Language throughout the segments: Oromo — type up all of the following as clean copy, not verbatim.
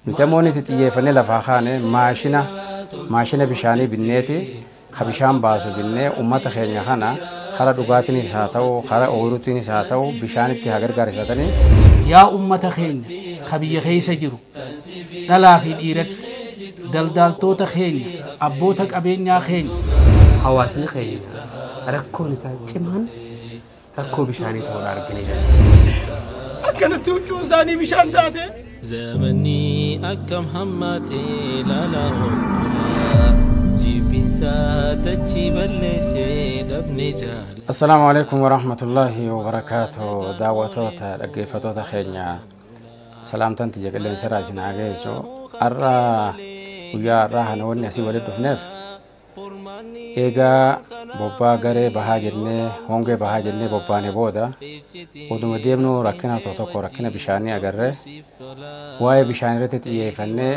Nuti ammoo itti xiyyeeffannee lafaa kaane maashina bishaanii binneeti ka bishaan baasu binnee uummata keenya kana kara dhugaatiinis haa ta'u kara ooyiruutiinis haa ta'u bishaanitti haa gargaarsatanii. Yaa uummata keenya ka biyya keessa jiru dhalaa fi dhiiratti daldaltoota keenya abboota qabeenyaa keenya. Hawaasni keenya rakkoon isaa cimaan rakkoo bishaanii ta'uudha argina jira. Akkanatti huccuun isaanii bishaan taate. Zamanni akkam hammaatee ilaalaa obbolaa jibbinsaa dachii balleessee dhabne jaala. Assalaamu alaikum warahmatullaahi wabarakaatu. Daawwattoota dhaggeeffattoota keenya salaamtaan tiyya qilleensa irraa isin haa geessu. Har'a guyyaa har'aa kana wanni asii walitti dhufneef eegaa bobbaa garee bahaa jennee hongee bahaa jennee bobbaane booda oduma deemnu rakkina tokko tokko rakkina bishaanii agarree waa'ee bishaan irratti xiyyeeffannee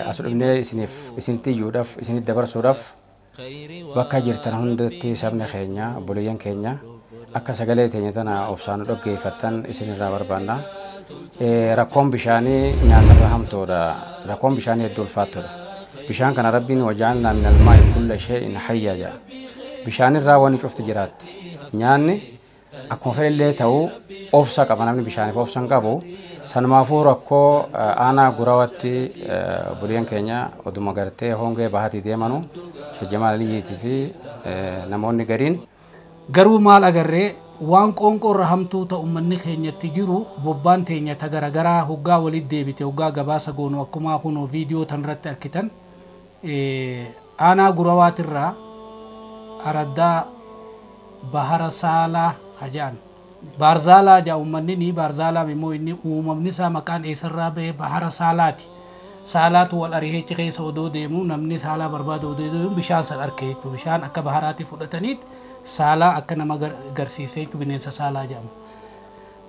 as dhufnee isiniif isinitti iyyuudhaaf isinitti dabarsuudhaaf bakka jirtan hundatti sabni keenya obboleeyyan keenya akka sagalee teenya tana obsaan dhaggeeffattan isinirraa barbaanna. Rakkoon bishaanii nyaatarra hamtuudha. Rakkoon bishaanii hedduu ulfaattuudha. Bishaan kana rabbiin waja'alnaa min almaa'i kulla shay'in hayya jedha. Bishaanirraa wanni cufti jiraatti. Nyaanni akkuma fedhallee ta'u obsa qaba namni bishaaniif obsa hin qabu. Sanumaafuu rakkoo aanaa Gurawaatti obboleeyyan keenya oduma gartee hongee bahatii deemanu Sheekh Jamaal Aliyyiitii fi namoonni gariin. Garuu maal agarree waan qoonqoorra hamtuu ta'u uummanni keenyatti jiru bobbaan teenya ta garagaraa hoggaa walitti deebite hoggaa gabaasa goonu akkuma kunoo viidiyoo tanarratti argitan aanaa Gurawaatirraa araddaa bahara saalaa hajaan baarzaalaa jaa uummanni ni baarzaalaa immoo inni uumamni isaa maqaan eessarraa bahe bahara saalaati. Saalaatu wal ariheechi keessa odoo deemu namni saalaa barbaadu odoo deemu bishaan san arke jechuudha. Bishaan akka baharaatti fudhataniit saalaa akka nama garsiisee jechuudha bineensa saalaa jedhamu.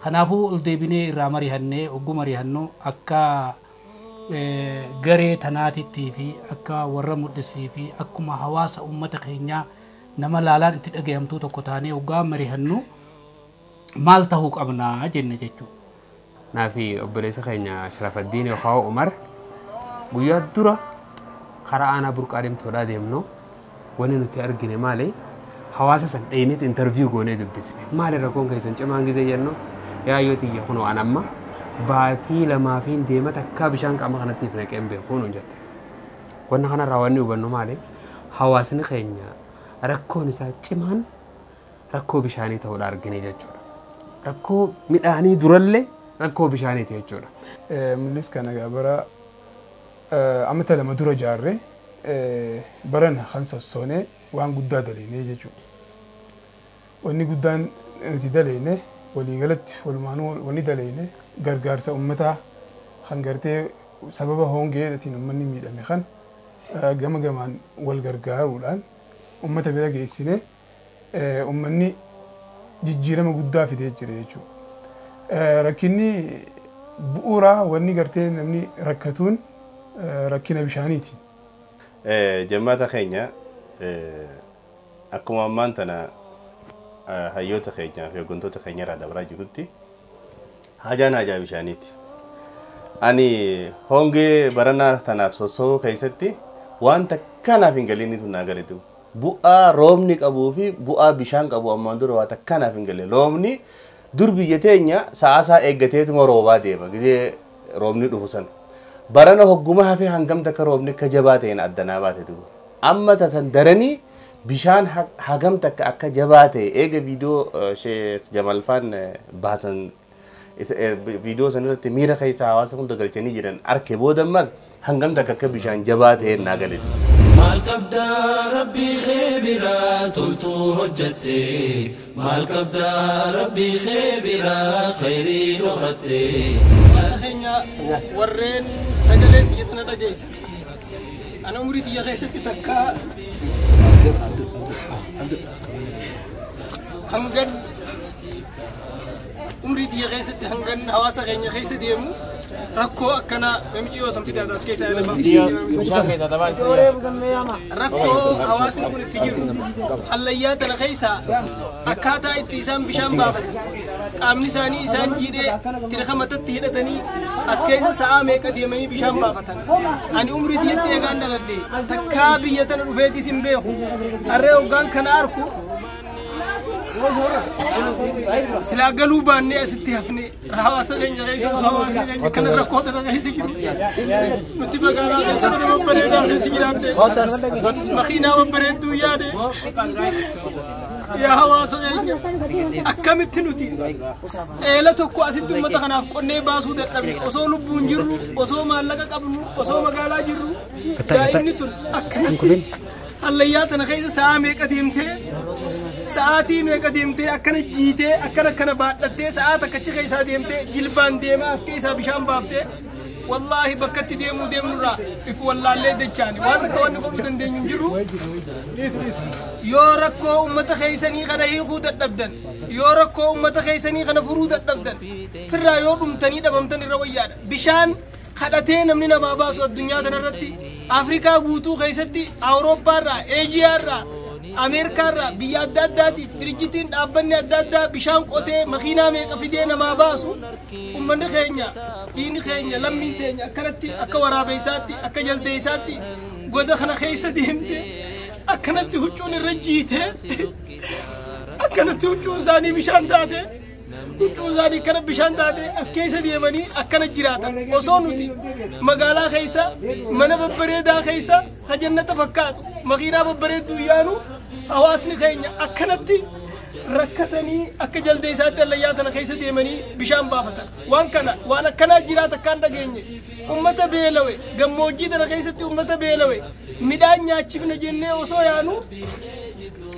Kanaafuu ol deebinee irraa marihannee ogguu marihannu akka garee tanaatittii fi akka warra mul'isii fi akkuma hawaasa uummata keenyaa nama laalaan itti dhagayamtuu tokko taanee hoggaa marihannu maal ta'uu qabnaa jenne jechuudha. Naafi obboleessa keenya Sharafaddiin yookaan Umar guyyaa dura karaa aanaa burqaa deemtuudhaa deemnu wanni nuti argine maali hawaasa san dheeneet interview goonee dubbisne maali rakkoon keessan cimaan gisee jennu yaa yoo tiyya kunoo an amma baatii lamaa fi deema takkaa bishaan qaama kanatti if naqee hin beeku nuun jette. Wanna kanarraa wanni hubannu maali hawaasni keenya rakkoon isaa cimaan rakkoo bishaanii ta'uudha argine jechuudha. Rakkoo midhaanii durallee rakkoo bishaaniiti jechuudha. Mul'is kana bara amata lama dura jaarree baran kan sossoonee waan guddaa daleene jechuudha. Wanni guddaan nuti daleene waliigalatti walumaanuu wanni daleene gargaarsa uummataa kan gartee sababa hongeetiin uummanni miidhame kan gama gamaan wal gargaaruudhaan uummata bira geessine uummanni jijjiirama guddaa fidee jira jechuudha. Rakkinni bu'uuraa wanni gartee namni rakkatuun rakkina bishaaniiti. Jammaata keenya akkuma ammaan tana hayyoota keenyaa fi hooggantoota keenya irraa dabraa jirutti haajaan haajaa bishaaniiti. Ani hongee baranaa tanaaf sossoo'uu keessatti waan takkanaaf hin galinitu naa galetu. Bu'aa roobni qabuu fi bu'aa bishaan qabu ammaan dura waa takkanaaf hin galle. Roobni dur biyya teenya sa'aasaa eeggateetuma roobaa deema gisee roobni dhufu sana. Barana hogguma hafee hangam takka roobni akka jabaa ta'een addanaa baate duuba. Amma tasan daranii bishaan hagam takka akka jabaa ta'e eega viidiyoo Sheekh Jamal Faan baasan viidiyoo san irratti miira keessa hawaasa hunda galchanii jiran arke booda ammas hangam takka akka bishaan jabaa ta'een naa gale. Maal qabdaa rabbii kee biraa toltuu hojjette maal qabdaa rabbii kee biraa khayrii dhokatte. Hawaasa keenya warreen sagalee xiyya tana dhageessan ana umurii xiyya keessatti takka hangan umrii xiyya keessatti hangan hawaasa keenya keessa deemu rakkoo akkana namichi yoo samti daataas keessa rakkoo hawaasni kun itti jiru hallayyaa tana keessa akkaataa itti isaan bishaan baafatan Qaamni isaanii isaan jiidhee tirka matatti hidhatanii as keessa sa'aa meeqa deemanii bishaan baafatan. Ani umrii tiyyatti eegaan dhaladhe takkaa biyya tana dhufeetis hin beeku. Harree hoggaan kana arku silaa galuu baannee asitti hafne hawaasa keenya keessa osoo hawaasni keenya kana rakkoo tana keessa jiru. Nuti magaalaa keessa mana babbareedaa keessa jiraanne makiinaa babbareedduu yaade. Yaa hawaasa keenya, akkamitti nuti eela tokko asitti uummata kanaaf qonnee baasuu dadhabne? Osoo lubbuun jirru, osoo maallaqa qabnu, osoo magaalaa jirru, daa'imni tun akkanatti hallayyaa tana keessa sa'aa meeqa deemtee, sa'aatii meeqa deemtee, akkana jiitee, akkana akkana baadhattee, sa'aa takkachi keessaa deemtee, jilbaan deemaa as keessaa bishaan baaftee. Wallaahi bakka itti deemuu deemnurraa if wallaallee dachaani waan takka wanni godhuu dandeenyu hin jiru. Yoo rakkoo ummata keessanii kana hiikuu dadhabdan, yoo rakkoo ummata keessanii kana furuu dadhabdan, firraa yoo dhumtanii dhabamtan irra wayyaadha. Bishaan kadhatee namni namaa baasu addunyaa kanarratti, Afrikaa guutuu keessatti, Awurooppaarraa, Eejiyaarraa, Ameerikaarraa, biyya adda addaatiif dirjitiin dhaabbanni adda addaa bishaan qotee makiinaa meeqa fidee namaa baasu. Ummanni keenya, dhiigni keenya, lammiin teenya akkanatti akka waraabeessaatti, akka jaldeessaatti goda kana keessa deemte, akkanatti huccuun irra jiitee, akkanatti huccuun isaanii bishaan taate, huccuun isaanii akkana bishaan taate, as keessa deemanii akkana jiraatan. Osoo nuti magaalaa keessa mana babbareedaa keessa ka jannata fakkaatu makiinaa babbareedduu yaanu, hawaasni keenya akkanatti rakkatanii akka jaldeessaatti allayyaa tana keessa deemanii bishaan baafatan. Waan kana waan akkanaa jiraata akkaan dhageenye. Ummata beelawe gammoojjii tana keessatti, ummata beelawe midhaan nyaachifna jennee osoo yaanu,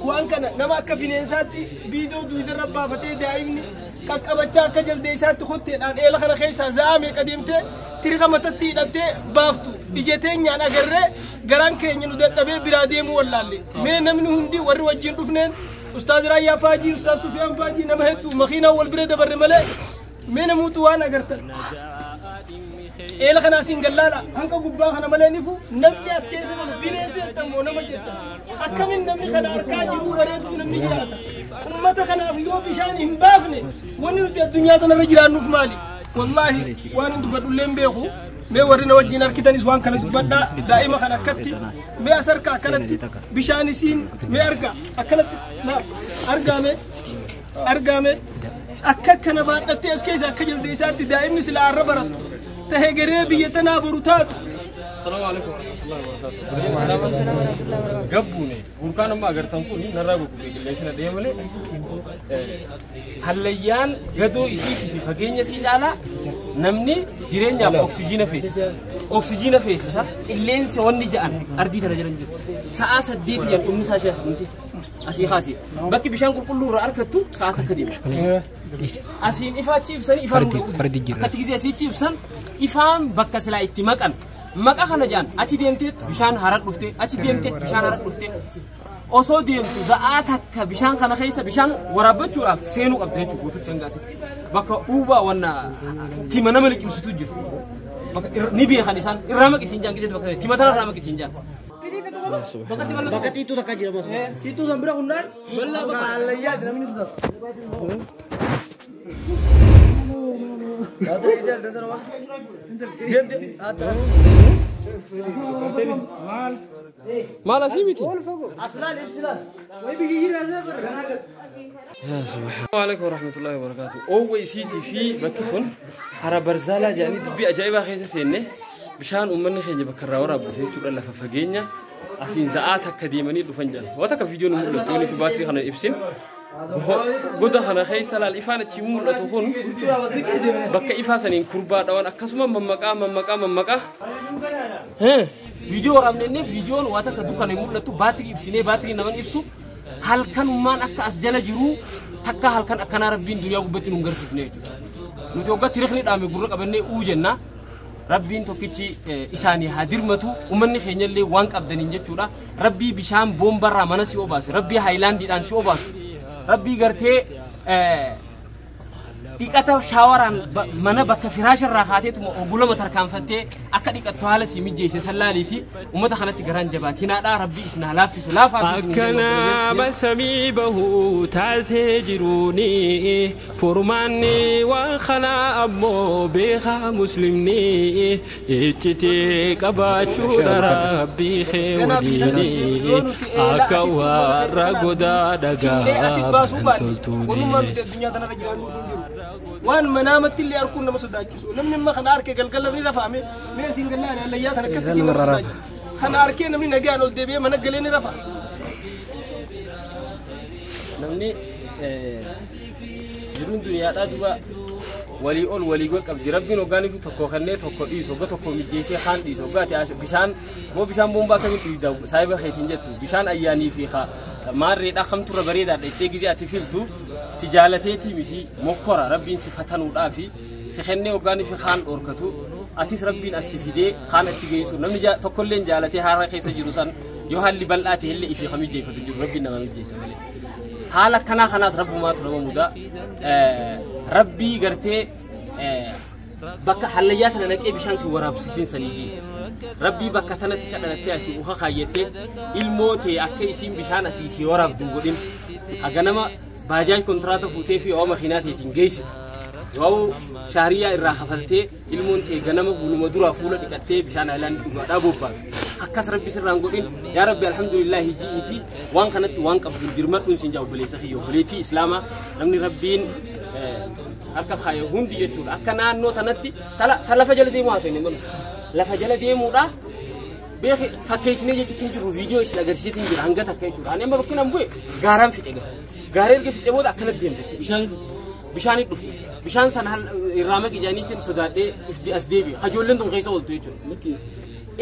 waan kana nama akka bineensaatti biidoo duudarra baafatee, daa'imni qaqqabachaa akka jaldeessaatti kotteedhaan eela kana keessaa za'aa meeqa deemtee tirika matatti hidhattee baaftu ija teenyaan agarree garaan keenya nu dadhabee biraa deemuu wallaalle. Mee namni hundi warri wajjin dhufneen, Ustaaz Raayyaa Faajii, Ustaaz Sufiyaan Faajii, nama hedduu makiinaa wal bira dabarre malee, mee namuutu waan agartan. Eela kana asiin gallaala hanga gubbaa kana malee nifu namni as keessa galu bineensa jettan moo nama jettan? Akkamiin namni kana harkaa jiruu bareedduu namni jiraata? Ummata kanaaf yoo bishaan hin baafne, wanni nuti addunyaa tanarra jiraannuuf maali? Wallaahi waan hin dubbadhullee hin beeku. Mee warri na wajjin harkitanis waan kana dubbadhaa. Daa'ima kana akkatti mee as harka akkanatti bishaan isiin mee argaa akkanatti argaa, mee argaa, mee akka akkana baadhattee as keessa akka jaldeessaatti daa'imni sila arra barattu tahee garee biyya tanaa boru taatu. Assalamu alaikum warahmatullahi wabarakatuh. Gabbuune burkaan amma agartan kun narraa gurguree qilleensi na dhee malee, hallayyaan gadoo isii fi fageenya isii caalaa namni jireenyaaf oksijiina feesisa. Oksijiina feesisa, qilleensi wanni ja'an ardii tana jiran jiru. Sa'aa 8 jan dhumni isaa ishee dhumti. Asii kaasee bakki bishaan qulqulluu irraa argattu sa'aa takka deema. Asiin ifaa achi ibsanii ifaan akkatti gisee asii ibsan ifaan bakka silaa itti maqan. Maqa kana ja'an achi deemtee bishaan harar dhufte, achi deemtee bishaan harar dhufte, osoo deemtu za'aa takka bishaan kana keessa bishaan waraabbachuudhaaf seenuu qabda jechuudha. Guututti hanga asitti bakka uubaa wanna tima nama liqimsitu jira. Bakka ni beekan isaan irraa maqisiin jaan gisee bakka tima tana irraa maqisiin jaan. Bakka xiixuu takka jira mas. Xiixuu san bira hundaan bakka hallayyaati namni si darbu. Maal asii miti? Aslaal ibsilaal. Assalamu alaikum warahmatullahi wabarakatuh. Oowwa isiitii fi bakki tun hara barzaalaa jedhanii dubbii ajaa'ibaa keessa seenne. Bishaan uummanni keenya bakka irraa waraabbate jechuudha, lafa fageenya asiin za'aa takka deemanii dhufan jedhan. Waan takka viidiyoon hin mul'atu yoonii fi baatirii kana ibsin. Goda kana keessa laal, ifaan achi mul'atu kun bakka ifaa saniin kurbaa dhawan akkasuma mammaqaa mammaqaa mammaqaa. Viidiyoo waraabne inni viidiyoon waa takka dukkana hin mul'atu, baatirii ibsinee baatirii naman ibsu halkanummaan akka as jala jiru takka halkan akkanaa rabbiin duniyaa gubbatti nu hin garsiifne jechuudha. Nuti waggaa tirikni dhaame gurra qabannee uu jenna. Rabbiin tokkichi isaanii haa dirmatu, uummanni keenyallee waan qabdaniin jechuudha. Rabbii bishaan boombarraa mana si obaasu, rabbii haayilaandiidhaan si obaasu, rabbii gartee Dhiqata shaawaraan mana bakka firaasharraa kaateetuma ogulama tarkaanfattee akka dhiqattu haala sii mijeesse sallaaliiti uummata kanatti garaan jabaatinaadha rabbi isin haa laaffisu laafaa fi isin Akka nama samii bahuu taatee jiruuni furmaanni waan kanaa ammoo beekaa muslimni iccitii qabaachuudha rabbii kee waliini akka warra godaa dhagaa Finnee asii baasuu baanne toltuuni. Walumaa nuti addunyaa tanarra jiraannu hin jiru. Waan manaamatti illee arguun nama sodaachisu. Namni amma kana arke galgala ni rafaame mee isiin gannaan hallayyaa tana akkatti isiin nama sodaachisu. Kana arkee namni nagaan ol deebi'ee mana galee ni rafa. Namni jiruun duniyaadhaa duba walii ol walii gol qabdi. Rabbiin hoggaanii fi tokko kennee tokko dhiisu, hogga tokko mijeessee kaan dhiisu, hoggaa ati bishaan moo bishaan bombaa akkamitti dhuyda saayiba keetiin jettu bishaan ayyaanii fi maarreedhaa kamturra bareedaadha ittee gizee ati filtu si jaalateetii miti mokkora rabbiin si fatanuudhaa fi si kennee hoggaanii fi kaan dhorkatu atis rabbiin as si fidee kaan achi geessu namni tokkolleen jaalatee haara keessa jiru san yoo haalli bal'aa ta'e illee ifii kamijeeffatu jiru rabbiin nama mijeessa malee. Haala akkanaa kanaas rabbumaatu nama mudaa rabbii gartee bakka hallayyaa tana naqee bishaan si waraabsisiin sanii rabbii bakka tanatti kadhatattee asii uka kaayyattee ilmoo ta'e akka isiin bishaan asii si waraabdu godhin haga nama baajaaj kontiraata fuutee fi yoo makiinaa ta'eetiin geessitu yoo shaariyaa irraa kafaltee ilmoon ta'e ganama buluma duraa fuula dhiqattee bishaan haalaan dhugaadhaa bobbaatu akkas rabbi sirraan godhin yaa rabbi alhamdulillahi ji'iiti waan kanatti waan qabdu dirmadhuun siin jaa obboleessa kiyya obboleettii islaamaa namni rabbiin harka kaaye hundi jechuudha akka naannoo tanatti ta lafa jala deemu haasoo inni malu lafa jala deemuudha beeki fakkeessinee jechuutti hin jiru viidiyoo isin agarsiisetti hin jiru hanga takka jechuudha ani amma bakki nan bu'e gaaraan fixe gara gaara erga fixe booda akkanatti deemte bishaan dhufte bishaan sana irraa maqi jaaniitiin sodaadhee ifti as deebi'e hajoolleen tun keessa ooltu jechuudha.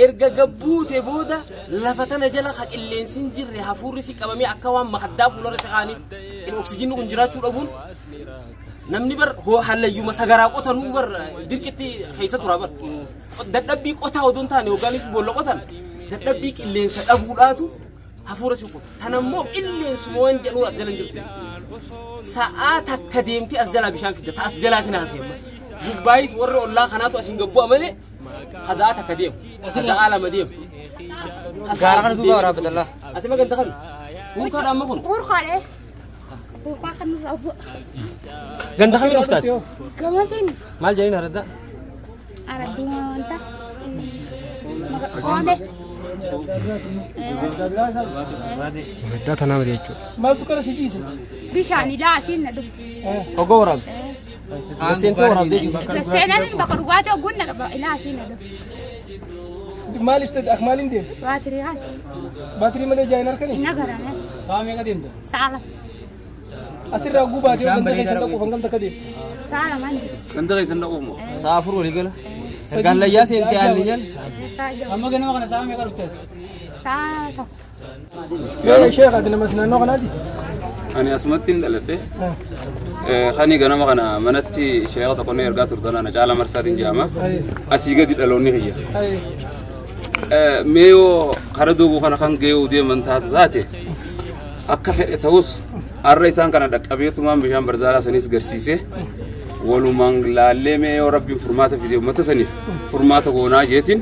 Erga gabbuute booda lafa tana jala ha qilleensi hin jirre hafuurri si qabamee akka waan makaddaa fuuldura si kaanitti oksijiinni kun jiraachuu dhabuun namni bar hallayyuma sagaraa qotanuu bar dirqitti keessa tura bar dadhabbii qotaa odoo hin taane yookaan boolla qotan dadhabbii qilleensa dhabuudhaatu hafuura si qota tanammoo qilleensuma waan jedhu as jala hin jirtu sa'aa takka deemtee as jalaa bishaan fidda ta as jalaatiin haasa'e gubbaayis warri ollaa kanaatu asiin gabbu'a malee kaza'aa takka deemu kaza'aa lama deemu Gaara kana duuba waraabbatallaa. Ati ma ganda kami urkaadha amma kun Urkaadha. Urkaa kan nurraa bu'a. Ganda kami dhuftaati Gamasiin maal jedhaniin araddaa aradduma wanta oome. Gaddaa tanaa miti jechuudha. Maaltu kana si jiise? Bishaan ilaa asiin na dhufu. Hoggoo waraabde Seentee waraabdee jirti. Seenaan bakka dhugaatii ogguun na dhufa ilaa asiin na dhufu. Maaliif akka maaliin deemte? Baatirii haala. Baatirii malee jaayin harkanii? Inni agarame. Sa'a meeqa deemte? Sa'a lama. Asirraa gubaatee ganda keessan dhaquuf hangam takka deemte? Sa'a lama hin deemu. Ganda keessan dhaquuf moo? Sa'a afur walii gala. Ergaan layyaa seentee haalli jala. Sa'a jaha. Amma ganama kana sa'a meeqa dhuftes? Sa'a tokko. Yoo sheekh ati nama naannoo kanaati? Ani asumatti hin dhaladhe. Kani ganama kana manatti sheekha tokko ergaa turtan ana caala marsaatiin jedhama. Asii gadi dhaloonni kiyya. Mee yoo kara duubuu kana kan ga'ee deeman taatu taate akka fedhe ta'us har'a isaan kana dhaqqabeetumaan bishaan barzaalaa sanis garsiise walumaan laallee mee yoo rabbiin furmaata fide uummata saniif furmaata goonaa jeetiin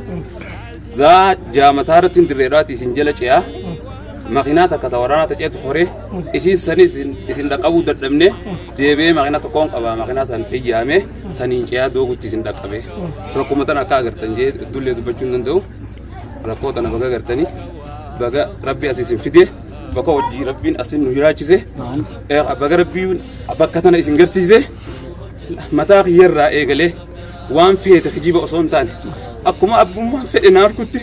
zaa jaamataa irratti hin dirreedhaati isin jala ce'aa makiinaa takka ta waraanaa ta ceetu horee isin sanis isin dhaqqabuu dadhabne deebi'ee makiinaa tokkoon qabaa makiinaa san fiyyaame saniin ce'aa doogutti isin dhaqqabe rakkuma tana akka agartan jee dullee dubbachuu hin danda'u rakkoo tana baga agartanii baga rabbi as isin fide bakka hojii rabbiin asin nu jiraachise baga rabbiin bakka tana isin garsiise mataa kiyyarraa eegalee waan feete kijiba osoo hin taane akkuma abbummaan fedhe na harkutti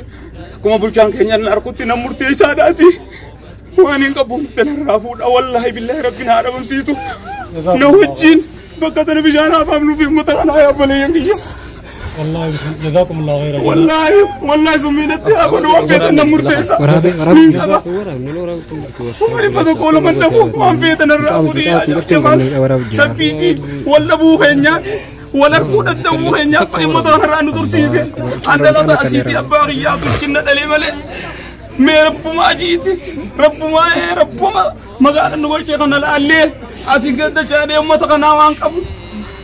akkuma bulchaan keenya na harkutti na murteessaadhaati waan hin qabu tanarraa fuudha wallaahi billaahi rabbiin haa dhabamsiisu na wajjin bakka tana bishaan haa baafnuuf uummata kanaa yaabbalee kiyya. والله جزاكم الله خيرا. والله والله زميلتي أقول وان فيتنا مرتيسة مين كذا ومري بدو كل من دبو وان فيتنا الرأوري يا جمال سبيجي ولا أبو هنيا ولا ركود الدبو هنيا فإما ظهر أن ترسيسه عندنا تأسيتي أباغي يا تركنا دليل مي رب ما جيتي رب ما رب ما ما قال نقول شيخنا لا ليه أسيقد شاري أمة قناة وان قبل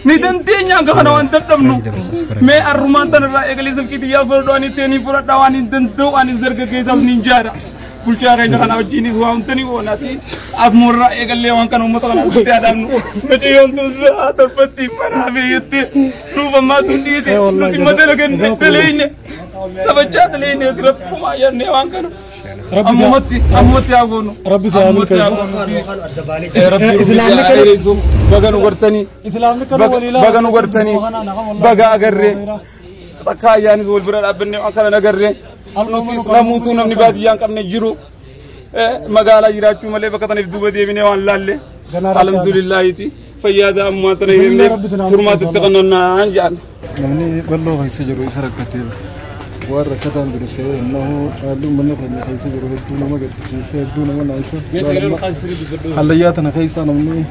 Ni dandeenya hanga kana waan dadhabnu. Mee arrumaan tanarraa eegalee silkii xiyyaa fudhadhu ani ittiin fudhadha waan hin danda'u anis dargaggeessaas ni jaara. Bulchaa keenya kana wajjinis waa hundi ni oonaati. Abmoorraa eegallee waan kana uummata kana asitti yaadamnu. Mucayyoon tun sa'a torbatti manaa biyyatte nuuf ammaa tun dhiite nuti madala kenne daleeyne taphachaa daleeyne rakkumaa jennee waan kana. Ammumatti ammumatti haa goonu. Ammumatti haa goonu. Rabbi baga nu gartanii baga nu gartanii baga agarree takka ayyaanis wal bira dhaabbannee waan kana nagarree. Nuti namuutuu namni baadiyyaa hin qabne jiru magaalaa jiraachuu malee bakka tanaaf duuba deebinee waan laalle alhamdulillaahiti fayyaada ammaa tana hiriirnee furmaatatti qannannaan jedhan. Namni bal'oo keessa jiru isa rakkatee waan rakkataan jiru see innahu haalli uummanni keenya keessa jiru hedduu nama gaddisiisa hedduu nama naayisa. Hallayyaa tana keessa namni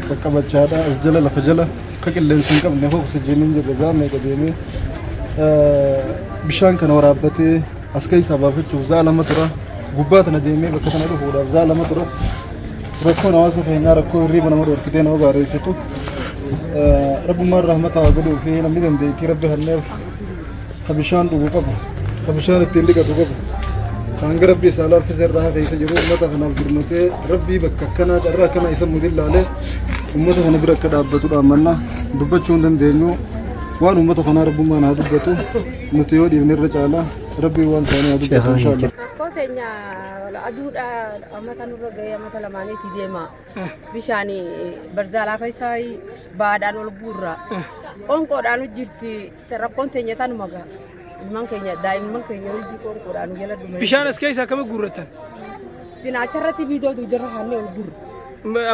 qaqqabachaadha as jala lafa jala akka qilleensa hin qabne oksijiiniin jirra zaamee qabeemee bishaan kana waraabbatee as keessaa baafachuuf za'a lama tura gubbaa tana deemee bakka tana dhufuudhaaf za'a lama tura rakkoon hawaasa keenyaa rakkoo hirriiba nama dhorkitee nama baareessitu rabbummaan rahmata haa godhuu fi namni dandeettii rabbi hanneef ka bishaan dhugu qabu ka bishaan ittiin dhiqatu qabu ka hanga rabbi isaa laaffise irraa keessa jiru uummata kanaaf dirmatee rabbii bakka akkanaa carraa akkanaa isa mudillaalee uummata kana bira akka dhaabbatu dhaammannaa dubbachuu hin dandeenyu waan uummata kanaa rabbummaan haa dubbatu nuti yoo dhiifne irra caalaa rabbi waan isaanii haa dubbatu inshaallah. Rakkoo teenya aduudha amata nurra gahee amata lamaaniitti deema. Bishaan barzaalaa keessaa baadhaan ol guurra. Qoonqoodhaan jirti rakkoon teenya tanuma gaha. Ilmaan keenya daa'imman keenya hundi qoonqoodhaan jala dhume. Bishaan as keessaa akkamitti guurratan? Cinaacharratti viidiyoo duujarra haannee ol guurra.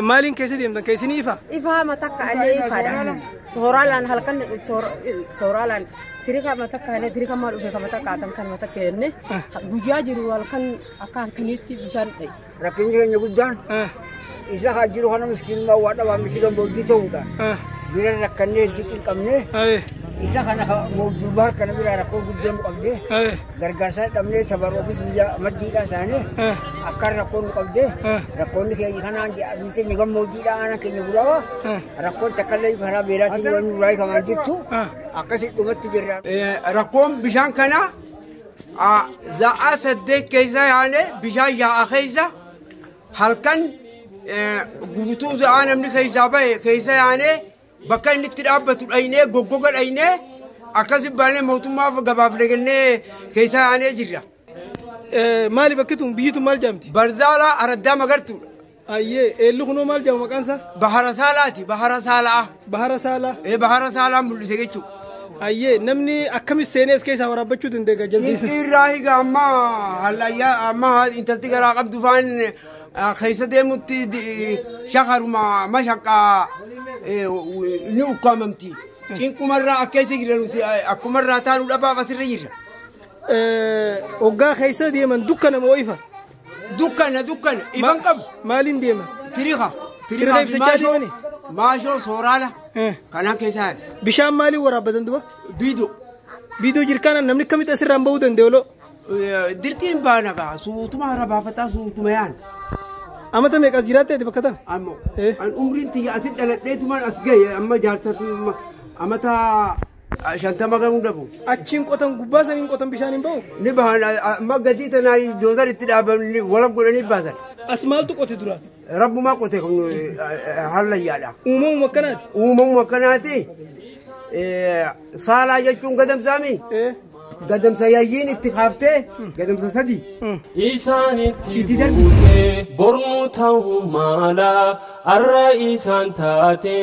Maaliin keessa deemtan keessini ifa? Ifaa matakka anee ifaadha. Sooraalaan halkan sooraalaan tirika matakka anee tirika maal dhufe ka matakka atan kan matakka jenne guyyaa jiru halkan akka halkaniitti bishaan dhaye. Rakkinni keenya guddaan isa haa jiru kana miskiinummaa waa dhabaa miti gammoojjii ta'uudha. Bira rakkannee hedduu hin qabne isa kana durbaa kana bira rakkoo guddoo nu qabde gargaarsa dhabnee tabaroofi biyya maddiidhaan taane akka rakkoo nu qabde rakkoonni keenya kanaan biyyi keenya gammoojjiidha aanaan keenya guraawaa rakkoon takkallee karaa beelaatiin waan nurraa kamaan jirtu akkasi dhumatti jirra. Rakkoon bishaan kana za'a 8 keessa yaane bishaan yaa'a keessa halkan guutuu za'a namni keessaa bahe keessa yaane bakka inni itti dhaabbatu dhaynee goggoga dhaynee akkasi baanee mootummaaf gabaaf dhagannee keessa yaanee jirra. Maali bakki tun biyyi tun maal jaamti? Barzaala araddaa magartuudha. Ayyee eelli kunoo maal jaamu maqaan isaa? Bahara Saalaati Bahara Saalaa. Bahara Saalaa. Bahara Saalaa mul'ise jechuudha. Ayyee namni akkamis seenee as keessaa waraabbachuu dandeenya jaldeessa? Irraa higa amma hallayyaa amma intalti garaa qabdu faan keessa deemutti shakaruma mashaqqaa ni ukkaamamti. Cinqumarraa akka isa jira nuti akkumarraa taanu dhabaaf asirra jirra. Hoggaa keessa deeman dukkana moo ifa? Dukkana dukkana ifan qabu. Maaliin deeman? Tiriika. Tiriika ibsachaa deemani? Maashoo sooraala. Kanaan keessa haala. Bishaan maaliin waraabbatan duba? Biidoo. Biidoo jirkaanaan namni akkamitti asirraan bahuu danda'e oloo? Dirqiin baana gaa suutuma hara baafataa suutuma yaan. Amata meeqa as jiraatteeti bakka tana? Ammoo an umriin tiyya asit dhaladheetumaan as gahe amma jaarsatu amata 50 gahuu dhabu. Achiin qotan gubbaa saniin qotan bishaan hin bahu? Ni bahan amma gatii tanaa doozar itti dhaaban wala godhanii baasan. As maaltu qote duraan? Rabbumaa qote hallayyaadha. Uumamuma akkanaati? Uumamuma akkanaati. Saalaa jechuun gadamsaami? Gadamsa yaayyiin itti kaaftee gadamsa 3. Isaanitti buutee bornu ta'uu maala arra isaan taate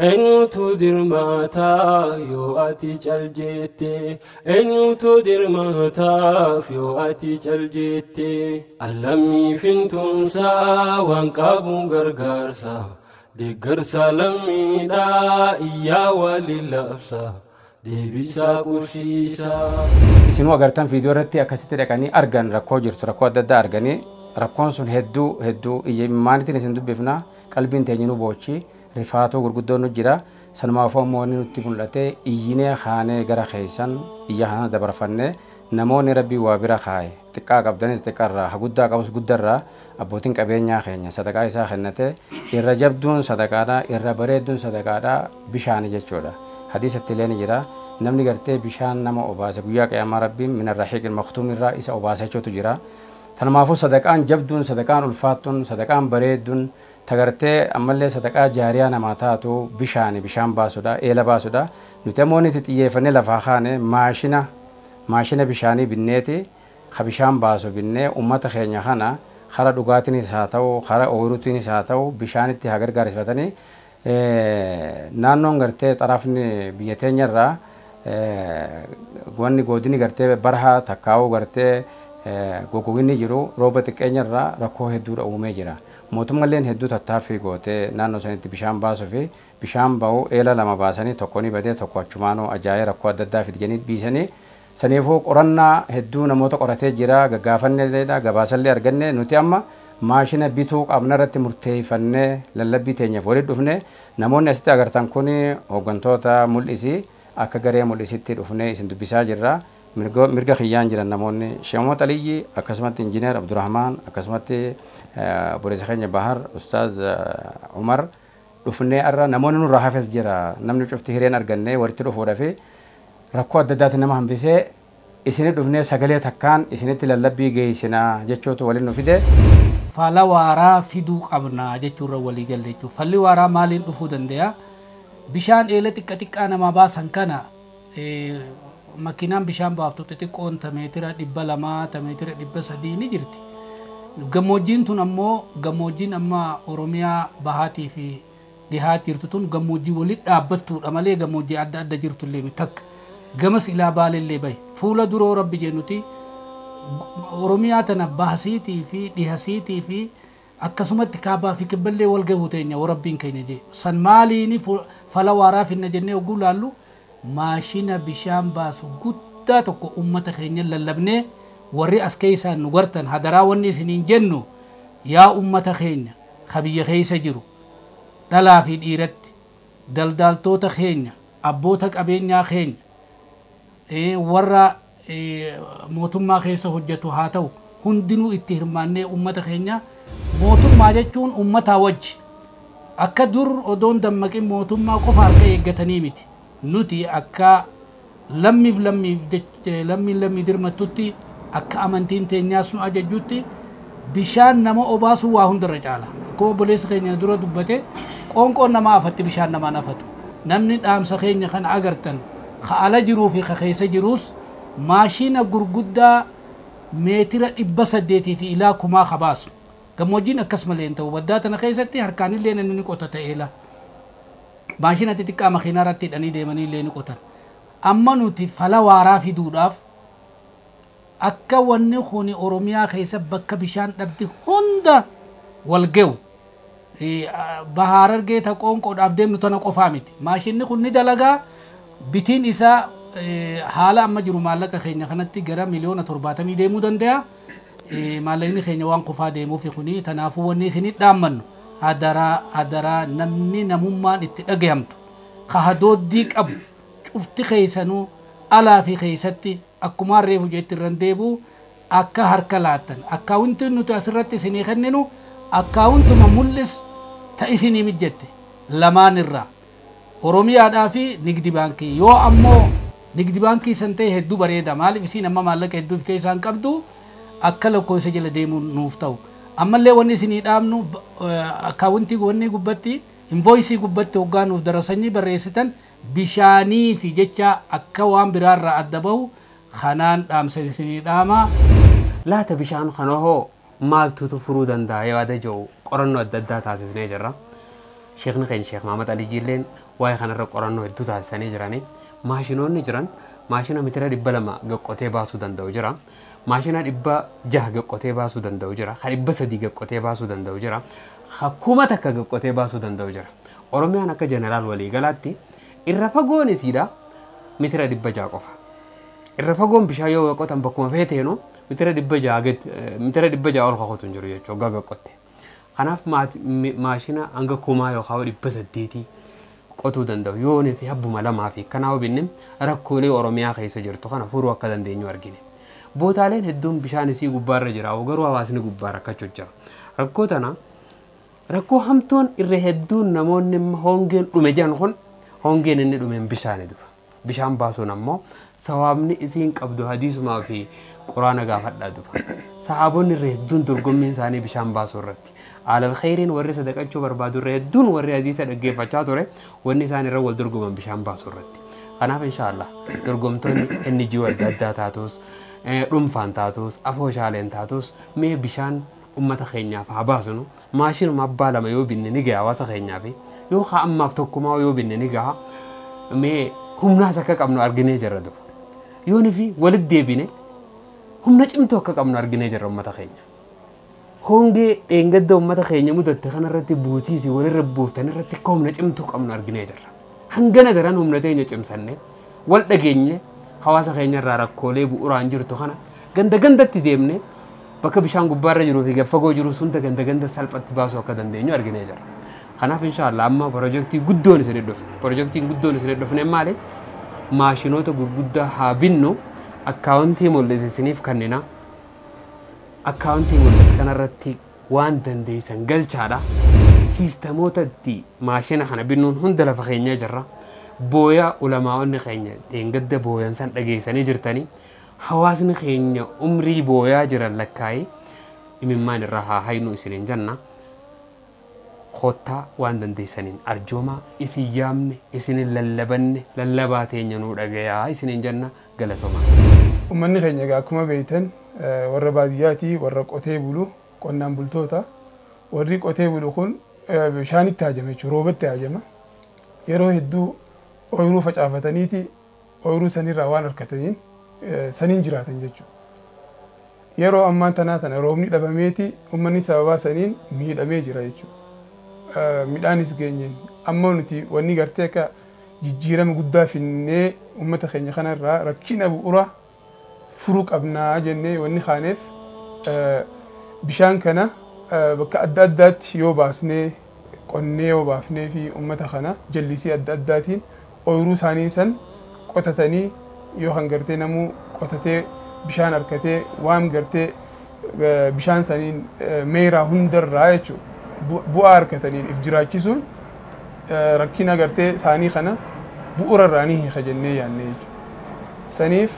eenyutu dirmaataaf yoo ati caljette eenyutu dirmaataaf yoo ati caljette allammii fintumsaa waan qabuun gargaarsa deeggarsa lammiidhaa iyyaa waliin labsa. Deebisaa qubsiisaa. Isinuu agartan viidiyoo irratti akkasitti dhaqanii argan rakkoo jirtu rakkoo adda addaa arganii rakkoon sun hedduu hedduu ija maalitiin isin dubbifna qalbiin teenya nu boochi rifaatoo gurguddoon nu jira. Sanumaafuu ammoo wanni nutti mul'ate iyyinee kaanee gara keessan iyya kana dabarfannee namoonni rabbii waa bira kaaye xiqqaa qabdanis xiqqarraa ha guddaa qabus guddarraa abbootiin qabeenyaa keenya sadaqaa isaa kennate irra jabduun sadaqaadha irra bareedduun sadaqaadha bishaani jechuudha. Hadiisatti illee ni jira namni gartee bishaan nama obaase guyyaa qiyaamaa rabbiin min arrahiiqil maktuum irraa isa obaase jechuutu jira. Tanumaafuu sadaqaan jabduun sadaqaan ulfaattuun sadaqaan bareedduun tagartee ammallee sadaqaa jaariyaa namaa taatu bishaani bishaan baasudha eela baasudha. Nuti ammoo itti xiyyeeffannee lafaa kaane maashina bishaanii binneeti ka bishaan baasu binnee uummata keenya kana kara dhugaatiinis haa ta'u kara ooyiruutiinis haa ta'u bishaanitti haa gargaarsifatanii naannoon gartee xarafni biyya teenyarraa wanni godini gartee barahaa takkaa'uu gartee goggoginni jiru rooba xiqqeenyarraa rakkoo hedduudha uumee jira. Mootummalleen hedduu tattaaffii gootee naannoo sanitti bishaan baasuu fi bishaan ba'u eela lama baasanii tokko ni badee tokko achumaanuu ajaa'ee rakkoo adda addaa fidanii dhiisanii saniifuu qorannaa hedduu namoota qoratee jira gaggaafanneedha gabaasallee arganne nuti amma maashina bituu qabna irratti murteeffannee lallabbii teenyaaf walitti dhufne namoonni asitti agartan kun hooggantoota mul'isii akka garee mul'isitti dhufnee isin dubbisaa jirra. Mirga kiyyaan jiran namoonni Sheemot Aliyyi akkasumatti Injiinar Abdurrahmaan akkasumatti obboleessa keenya Bahar Ustaaz Umar dhufnee irra namoonni nurraa hafes jira namni cufti hireen arganne walitti dhufuudhaa fi rakkoo adda addaatiin nama hambisee isinii dhufnee sagalee takkaan isinitti lallabbii geessinaa jechuutu waliin nu fide. Fala waaraa fiduu qabna jechuurra walii galle jechuudha. Falli waaraa maaliin dhufuu danda'a? Bishaan eela xiqqa xiqqaa namaa baasan kana makiinaan bishaan baaftu xixiqqoon ta meetira 200 ta meetira 300 ni jirti. Gammoojjiin tun ammoo gammoojjiin amma Oromiyaa bahaatii fi dhihaa jirtu tun gammoojjii walitti dhaabbattuudha malee gammoojjii adda adda jirtu illee takka. Gamas ilaa baalellee bahe fuula duroo rabbi jennuti Oromiyaa tana bahasiitii fi dhihasiitii fi akkasumatti kaabaa fi kibballee wal gahuu teenya rabbiin keenya jee san maaliini fala waaraa finna jennee oguu laallu maashina bishaan baasu guddaa tokko ummata keenya lallabnee warri as keessaan nu gartan hadaraa wanni isiniin jennu yaa ummata keenya ka biyya keessa jiru dhalaa fi dhiiratti daldaltoota keenya abboota qabeenyaa keenya warra mootummaa keessa hojjetu haa ta'u hundinuu itti hirmaannee ummata keenya mootummaa jechuun ummataa wajji akka dur odoon dammaqin mootummaa qofa harka eeggatanii miti nuti akka lammiif lammiif lammiin lammii dirmattutti akka amantiin teenyaas nu ajajjutti bishaan nama obaasu waa hundarra caala akkuma obboleessa keenya dura dubbate qoonqoon nama afatti bishaan namaan afatu namni dhaamsa keenya kan agartan ka ala jiruu fi ka keessa jiruus maashina gurguddaa meetira 800 fi ilaa 1000 ka baasu gammoojjiin akkas malee hin ta'u baddaa tana keessatti harkaanillee namni ni qota ta'eela maashina xixiqqaa makiinaa irratti hidhanii deemanii illee ni qotan amma nuti fala waaraa fiduudhaaf akka wanni kun Oromiyaa keessa bakka bishaan dhabdi hunda wal ga'u Bahaarargee ta qoonqoodhaaf deemnu tana qofaa miti maashinni kun ni dalagaa bitiin isaa haala amma jiru maallaqa keenya kanatti gara miliyoona 70 deemuu danda'a. Maallaqni keenya waan qofaa deemuuf kuni tanaafuu wanni isinii dhaammannu hadaraa hadaraa namni namummaan itti dhagahamtu ka hadooddii qabu cufti keessanuu alaa fi keessatti akkuma reefu jetti irraan deebi'u akka harka laattan akkaawuntiin nuti asirratti isinii kenninu akkaawuntuma mul'is ta isinii mijjette lamaan irraa Oromiyaadhaa fi nigdi baankii yoo ammoo nigdi baankii san ta'e hedduu bareeda maaliif isiin amma maallaqa hedduu of keessaa hin qabdu akka lakkoofsa jala deemuun nuuf ta'u ammallee wanni isinii dhaabnu akkaawuntii wanni gubbatti invoisii gubbatti hoggaa nuuf darasanii barreessitan bishaanii fi jecha akka waan biraarraa adda bahu kanaan dhaamsa isinii dhaama. Laata bishaan kana hoo maaltutu furuu danda'a yaada jiru qorannoo adda addaa taasisnee jirra. Sheekni keenya Sheek Mahamad Alii Jiilleen waa'ee kanarra qorannoo hedduu taasisanii jiranii maashinoonni jiran maashina meetira 200 gaqqotee baasuu danda'u jira. Maashina 600 gaqqotee baasuu danda'u jira. Ka 300 gaqqotee baasuu danda'u jira. Ka 1000 gaqqotee baasuu danda'u jira. Oromiyaan akka jeneraal waliigalaatti irra fagoon isiidha meetira 600 qofa. Irra fagoon bishaan yoo gaqqotan bakkuma feeteenu meetira 600 meetira 600 ol kakutu hin jiru jechuudha gaqqotte. Kanaaf maashina hanga 1000 yookaan 800 Qotuu danda'u yoonii fi habbuma lamaa fi kanaa hubinne rakkoolee Oromiyaa keessa jirtu kana furuu akka dandeenyu argine. Bootaaleen hedduun bishaan isii gubbaarra jira garuu hawaasni gubbaa rakkachuu jira. Rakkoo tana rakkoo hamtuun irra hedduun namoonni hongeen dhume jedhan kun hongeen inni dhumeen bishaani dura. Bishaan baasuun ammoo sawaabni isiin qabdu hadiisumaa fi quraana gaafadhaa dura. Sahaabonni irra hedduun dorgommiin isaanii bishaan baasuu irratti. Alal khayriin warri sadaqachuu barbaadu irra hedduun warri hadiisa dhaggeeffachaa ture wanni isaan irra wal dorgoman bishaan baasuu irratti. Kanaaf inshaallah dorgomtoonni NGO adda addaa taatus dhuunfaan taatus afooshaaleen taatus mee bishaan ummata keenyaaf haa baasnu maashinuma abbaa lama yoo binne ni gaha hawaasa keenyaaf yoo haa ammaaf tokkumaa yoo binne ni gaha mee humnaas akka qabnu arginee jirra dura. Yoonii fi walitti deebine humna cimtuu akka qabnu arginee jirra ummata keenya. Hongee dheengadda ummata keenya mudatte kanarratti buutiisi walirra buuftan irratti akka humna cimtuu qabnu arginee jirra. Hangana daran humna teenya cimsanne wal dhageenye hawaasa keenya irraa rakkoolee bu'uuraan jirtu kana ganda gandatti deemne bakka bishaan gubbaarra jiruu fi fagoo jiru sunda ganda ganda salphatti baasuu akka dandeenyu arginee jirra. Kanaaf inshaallah amma pirojektii guddoon isin dhufne pirojektiin guddoon isin dhufne maali maashinoota gurguddaa haa binnu akkaawuntii mul'ise isiniif kennina. Akkaawuntii mul'ise kanarratti waan dandeessan galchaadha. Siistamoota itti maashina kana binnuun hunda lafa keenyaa jirra. Booyaa ulamaa'onni keenya dheengadda booyan san dhageessanii jirtanii hawaasni keenya umrii booyaa jiran lakkaa'ee imimmaan irraa haa haynu isiniin jenna. Kottaa waan dandeessaniin arjoomaa isin yaamne isinin lallabanne lallabaa teenya nuu dhagayaa isiniin jenna galatoomaa. Uummanni keenya egaa akkuma beektan warra baadiyyaati warra qotee bulu qonnaan bultoota warri qotee bulu kun bishaanitti haajama jechuudha roobatti haajama yeroo hedduu ooyiruu facaafataniiti ooyiruu sanirraa waan harkataniin saniin jiraatan jechuudha. Yeroo ammaa tanaa tana roobni dhabameeti uummanni sababaa saniin miidhamee jira jechuudha. Midhaanis geenyeen amma nuti wanni gartee akka jijjiirama guddaa finnee uummata keenya kanarraa rakkina bu'uura furuu qabnaa jennee wanni kaaneef bishaan kana bakka adda addaatti yoo baasnee qonnee yoo baafnee fi uummata kana jallisii adda addaatiin ooyiruu isaanii san qotatanii yoo kan gartee namuu qotatee bishaan harkatee waan gartee bishaan saniin meeraa hundarraa jechuudha. Bu'aa harkataniin if jiraachisuun rakkina gartee isaanii kana bu'uura irraa ni hiika jennee yaadne jechuudha. Saniif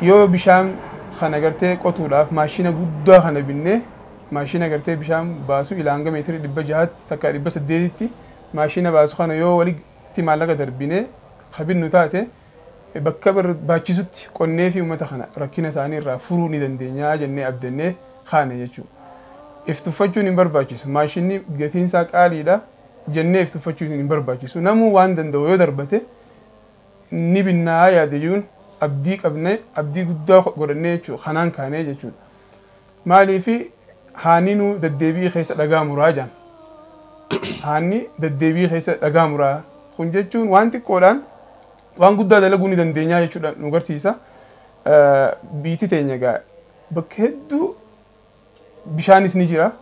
yoo bishaan kana gartee qotuudhaaf maashina guddaa kana binnee maashina gartee bishaan baasu ilaa hanga meetira 600 takka 800tti maashina baasu kana yoo walitti maallaqa darbinee kabinnu taate bakka barbaachisutti qonnee fi uummata kana rakkina isaanii irraa furuu ni dandeenya jennee abdannee kaane jechuudha. If tuffachuun hin barbaachisu maashinni gatiin isaa qaaliidha jennee if tuffachuun hin barbaachisu namuu waan danda'u yoo darbate ni binnaa yaadayyuun abdii qabnee abdii guddaa godhannee jechuudha kanaan kaanee jechuudha. Maaliifi haanni nu deddeebii keessa dhagaa muraa jaan. Haanni deddeebii keessa dhagaa muraa kun jechuun waan xiqqoodhaan waan guddaa dalaguu ni dandeenya jechuudha nu agarsiisa. Biitti teenya egaa bakka hedduu bishaanis ni jira.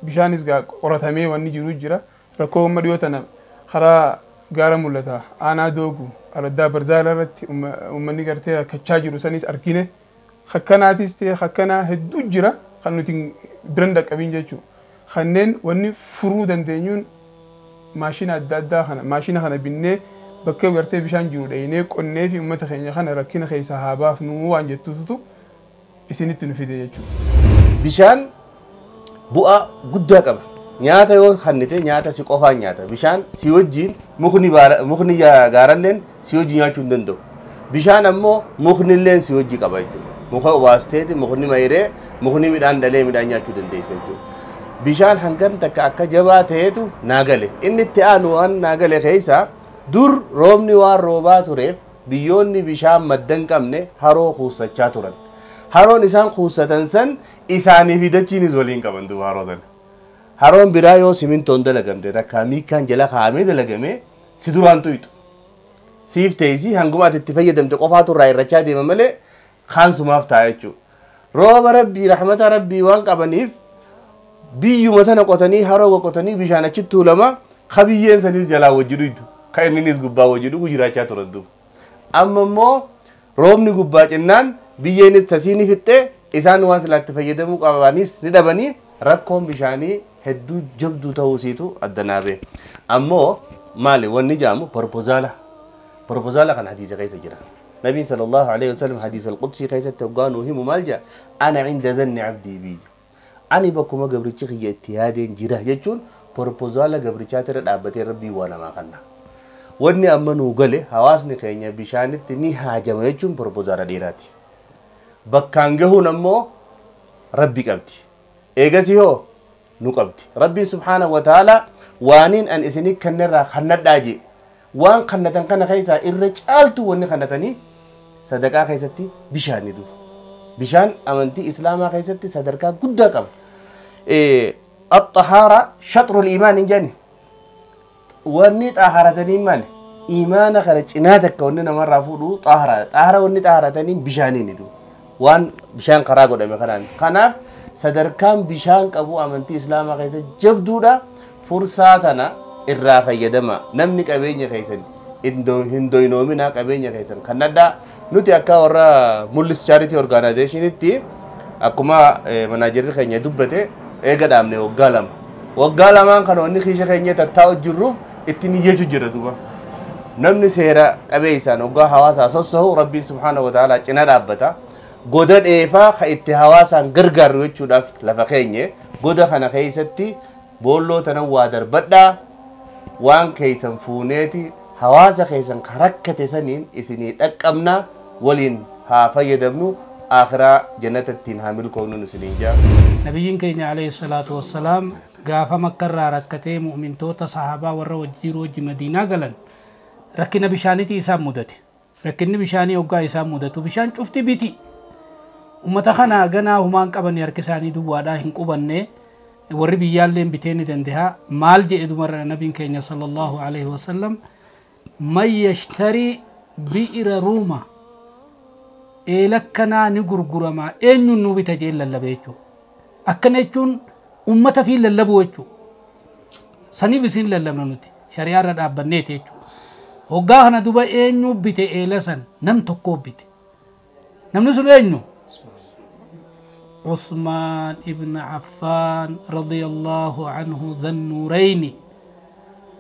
Bishaanis gaa qoratamee wanni jiru jira. Rakkoo amma dhiyoo tana karaa gaara mul'ata. Aanaa doogu araddaa barzaala irratti uummanni gartee rakkachaa jiru sanis argine. Hakkanaatis ta'e hakkanaa hedduu jira kan nuti biran dhaqqabiin jechuudha. Kanneen wanni furuu dandeenyuun maashina adda addaa kana maashina kana binnee bakka gartee bishaan jiru dhayinee qonnee fi uummata keenya kana rakkina keessaa haa baafnu waan jettutu isinitti nu fide jechuudha. Bishaan bu'aa guddaa qaba. Nyaata yoo kannite nyaata si qofaan nyaata. Bishaan si wajjin mukni gaaralleen si wajjin nyaachuu hin danda'u. Bishaan ammoo mukni illeen si wajji qaba jechuudha. Muka obaasteeti mukni mayree mukni midhaan dhalee midhaan nyaachuu dandeessa jechuudha. Bishaan hangam takka akka jabaa ta'etu naa gale. Inni itti aanu waan naa gale keessaa dur roobni waan roobaa tureef biyyoonni bishaan madda hin qabne haroo kuusachaa turan. Haroon isaan kuusatan san isaanii fi dachiinis waliin qaban duuba haroo sana. Haroon biraa yoo simintoon dalagamte takka miikkaan jala kaa'amee dalagame si duraan tuyxu. Siif teessii hanguma ati itti fayyadamte qofaatu irraa irrachaa deema malee kaan sumaaf ta'a jechuudha. Rooba rabbii rahmata rabbii waan qabaniif biyyuma tana qotanii haroo qotanii bishaan achitti tuulama Kabiyyeen sanis jalaa wajji dhuytu ka inninis gubbaa wajji dhugu jiraachaa turan duuba. Amma immoo roobni gubbaa cinnaan biyyeenis tasii ni fixxee isaan waan silaatti fayyadamuu qabanis ni dhabanii rakkoon bishaanii hedduu jabduu ta'uu isiitu addanaa ba'e. Ammoo maali wanni jedhamu proposala. Proposala kan hadiisa keessa jira. Nabiin sallallahu alaihi wasallam hadiisa al-Qudsii keessatti hoggaa nuu himu maal jedha? Ana cinda dhanni abdii bii. Ani bakkuma gabrichi kiyya itti yaadeen jira jechuun proposala gabrichaatirra dhaabbatee rabbii waa namaa kenna. Wanni amma nuu gale hawaasni keenya bishaanitti ni haajama jechuun proposala dheeraati. Bakkaan gahuun ammoo rabbi qabdi. Eegasii hoo nu qabdi. Rabbiin subhaanahu wa ta'ala waaniin an isinii kennerraa kannadhaa jee. Waan kannatan kana keessaa irra caaltu wanni kannatanii sadaqaa keessatti bishaan ni dhufu. Bishaan amantii islaamaa keessatti sadarkaa guddaa qaba. Axxahaara shaxrul iimaan hin jedhani. Wanni xaaharatanii maali? Iimaana kana cinaa takka wanni namarraa fuudhu xaaharaadha. Xaahara wanni xaaharatanii bishaanii ni dhufu. Waan bishaan karaa godhame kanaan. Kanaaf sadarkaan bishaan qabu amantii islaamaa keessa jabduudha. Fursaa tana irraa fayyadama. Namni qabeenya keessan hin doynoominaa qabeenya keessan kannadhaa. Nuti akka warra Mul'is Charity Organizationitti akkuma manaajarri keenya dubbate eega dhaabne waggaa lama. Waggaa lamaan kana wanni kiisha keenya tattaa'u jirruuf ittiin iyyachuu jira duuba. Namni seera qabeessaan waggaa hawaasaa sossohu Rabbiin subhaanahu wa ta'ala cina dhaabbata. Goda dheefaa ka itti hawaasaan gargaarru jechuudhaaf lafa keenye goda kana keessatti boolloo tanan waa darbadhaa waan keessan fuuneeti hawaasa keessan ka rakkate saniin isinii dhaqqabna waliin haa fayyadamnu akhiraa jannata ittiin haa milkoomnu isiniin jaa. Nabiyyiin keenya alayhi salaatu wassalaam gaafa makkarraa rakkatee mu'mintoota sahaabaa warra wajjiiruu wajji madiinaa galan rakkina bishaaniiti isaan mudate. Rakkinni bishaanii hoggaa isaan mudatu bishaan cufti biti. Ummata kana ganaa humaan qabanii harki isaanii duwwaadhaa hin qubanne warri biyyaallee bitee ni danda'a. Maal jedhe dumarra nabiin keenya sallallahu alaihi wasallam man yashtarii bi'ira ruuma eelakkanaa ni gurguramaa eenyuun nu bita jeen lallabe jechuudha. Akkana jechuun ummata fi lallabuu jechuudha. Saniif isin lallabna nuti shari'aarra dhaabbanneeti jechuudha. Hoggaa kana duba eenyu bite eela san nam tokko bite. Namni sun eenyu? عثمان ابن عفان رضي الله عنه ذا النورين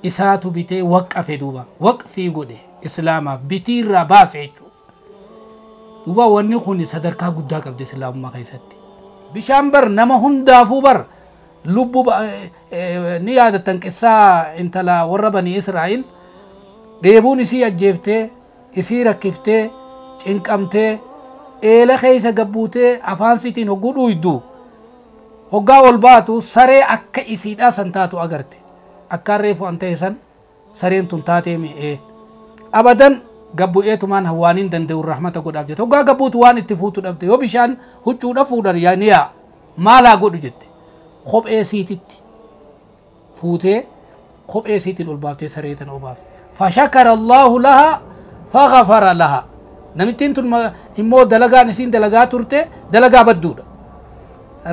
إساتو بيتي وقف دوبا وقفي قده إسلاما بيتي رباس عيشو دوبا ونخوني صدركا قداك عبد الإسلام ما قيستي بشامبر نما هندافو بر لبو نيادة تنكسا انتلا وربني إسرائيل ديبون إسي أجيفتي إسي ركفتي چنكمتي eela keessa gabbuutee afaan sitiin hogguu dhuydu hoggaa ol baatu saree akka isiidhaa san taatu agarte akkaan reefu an ta'e san sareen tun taatee mi'ee abadan gabbu'eetumaan hawaaniin danda'u rahmata godhaaf jette hoggaa gabbuutu waan itti fuutu dhabde yoo bishaan huccuudha fuudhan yaa ni yaa maalaa godhu jette kophee siititti fuutee kophee siitiin ol baaftee saree tana obaafte fashakara Allahu laha faghafara laha. Namittiin tun immoo dalagaan isiin dalagaa turte dalagaa badduudha.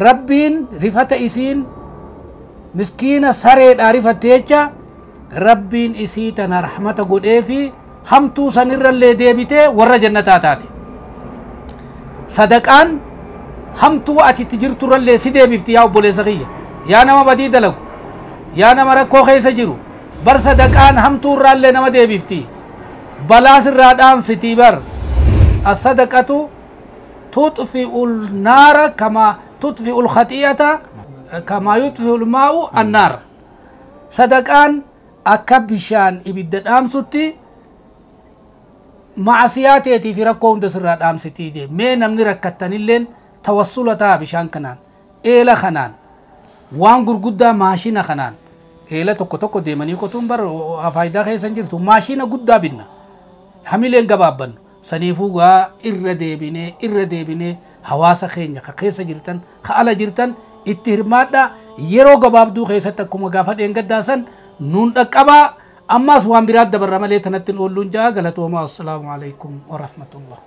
Rabbiin rifata isiin miskiina sareedhaa rifatte jecha rabbiin isii tana rahmata godhee fi hamtuu sanirrallee deebitee warra jannataa taate. Sadaqaan hamtuu ati itti jirturrallee si deebifti yaa obboleessa kiyya. Yaa nama badii dalagu yaa nama rakkoo keessa jiru bar sadaqaan hamtuurraallee nama deebifti. Balaa sirraa dhaamsitii bar. الصدقة تطفئ النار كما تطفئ الخطيئة كما يطفئ الماء النار. صدقان أكبشان إبداد أمستي معصياتي في ركون دسرات أمستي دي مين نمني ركتني اللين توصلتها بشان كنان إلى خنان وان غرغدا ماشينا خنان إلى توكو توكو ديماني كتون بر فايدة خيسان جرتو ماشينا غدا بينا hamileen gabaabbannu saniifuu gaa irra deebinee hawaasa keenya ka keessa jirtan ka ala jirtan itti hirmaadhaa yeroo gabaabduu keessatti akkuma gaafa dheengaddaa san nuun dhaqqabaa ammaas waan biraat dabarra malee tanatti hin oolluun jaa galatoomaa assalaamu alaikum warahmatullah.